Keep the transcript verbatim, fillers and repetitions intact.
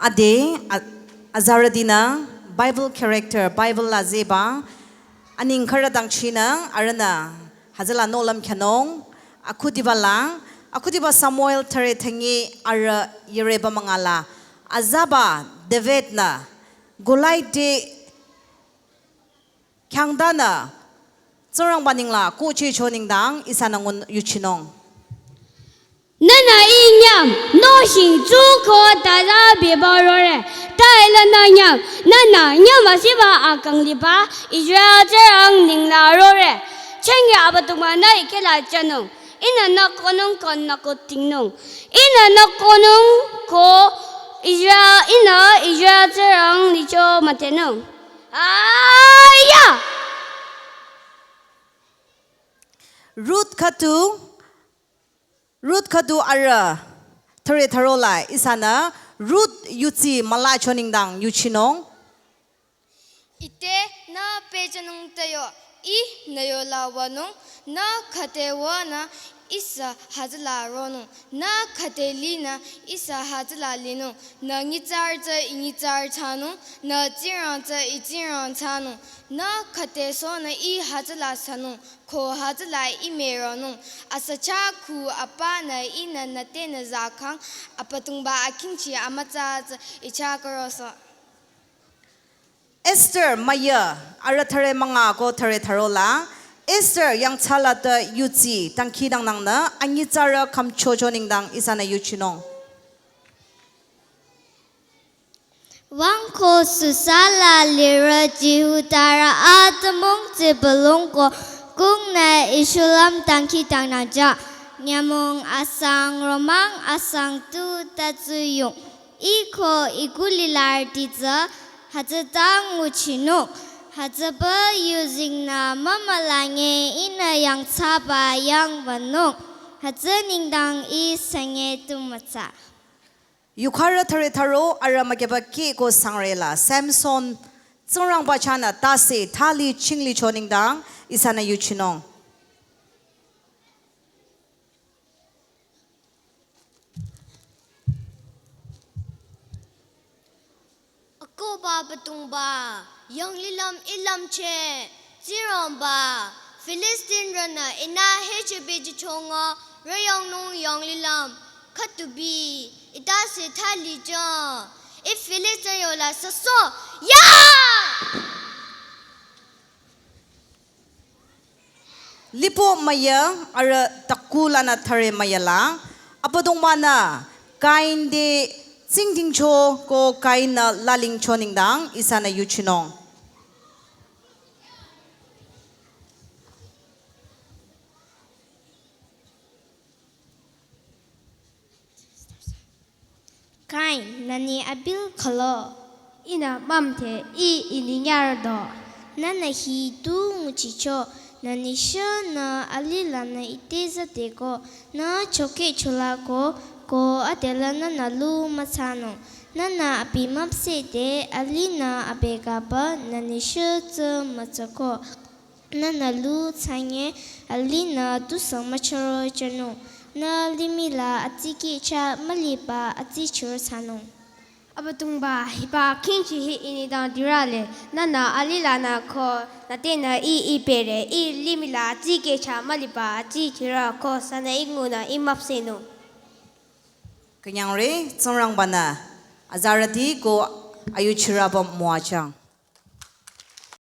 Ade, a-, azarütinü Bible character, Bible la zehba, aning khürü dangchinü, arühnü, hütsüla nohlüm khyünung, akhudiba la, akhudiba Samuel thüre thüngi arüh yireba münga la, azaba David-nü, Goliath te khyangdanü, Tsingrangba nengla kohchehcho nengdang ihsanü ngun yuchinung. Nühnü I nyüm, nohsheng tsuko tata beba rore. Ta Ih lanü nyüm, nühnü nyüm ashiba akang liba, Israel Tsingrang nengla rore. Chenge Abüdongba-nü I khehla jünung. Ihnü nü konung ko nü ko tingnung. Ihnü nü konung ko Israel, Ihnü Israel Tsingrang licho müdhenung. Aya! Ruth khüdu, Ruth khüdu arüh, thüre thüro la ihsanü, Ruth yudsi mülacho nengdang yuchinung. Ite nü pehjünung tayo, Ih nü yola wünung, nü khüte wünü Ihsa hütsüla ronung, nü khüte linü Ihsa hütsüla linung, nü nyitsarü tsü Ih nyitsarü thsanung, nü Tsingrang tsü Ih Tsingrang thsanung, nü khüte sohnü Ih hütsüla thsanung, ko hütsüla Ih müronung, asa chah khu apa nü Ihnü nüte nü zakhang, Abüdongba akingchi amütsa tsü Ih chah khürosoh. Esther müyü, arüh thüre münga ko thüre thüro la, Esther yangthsala te yudsi, dangkhidangnangnü, anyitsarü khümchocho nengdang ihsanü yuchinung. Wüng ko Susa la lirü Jihudarü atümung Zebulun ko kungnü Isu lüm dangkhidangnang jüng, nyümong asang romang asang tu ta tsuyung. Ih ko Ih kuh lilarüti tsü hütsüta nguchinung. Hütsüpü yuzengnü mümülange Ihnü yangthsaba yangwünung. Hütsü nengdang Ih sünge tu mütsa. Yukharü thüre thüro arüh mükehba kih ko sangre la Samson Tsingrangba chahnü tase thali chingli cho nengdang ihsanü yuchinung. Akohba Abüdongba, yanglilüm Ih lümcheh, Tsingrangba, Filistinrünü Ihnü hechebeji chongo, rüyangnung yanglilüm, khütubi, Ih tase thali jüng, Ih Filistin yola süsoh, ya! Lipoh müyü arüh taku lanü thüre müyü la, Abüdongba-nü Kain te tsingdhingcho ko Kain-nü lalingcho nengdang ihsanü yuchinung. Kain, nüni Abil khülo? Ihnü mümdhe, Ih Ih nyinyarüdo. Nühnü hi tu nguchicho, nüni shünü alih lanü Ih te züdeko, nü chokehchola ko, ko adela nühnü lu müthsanung. Nühnü abi müpsehde alihnü abekaba nüni shü tsü mütsako. Nühnü lu thsanye alihnü tusü müchüro jünung, nü limih la atsiki chah müliba atsi chüro thsanung. Abüdongba, hiba khingchi hi Ih nengdang dirale, nühnü alih lanü ko, nütenü Ih Ih pehre, Ih limih la atsiki chah müliba atsi chüro ko sünü Ih ngunü Ih müpsehnung. Künyangre, Tsingrangba-nü azarüti ko ayuchirüba müwajüng.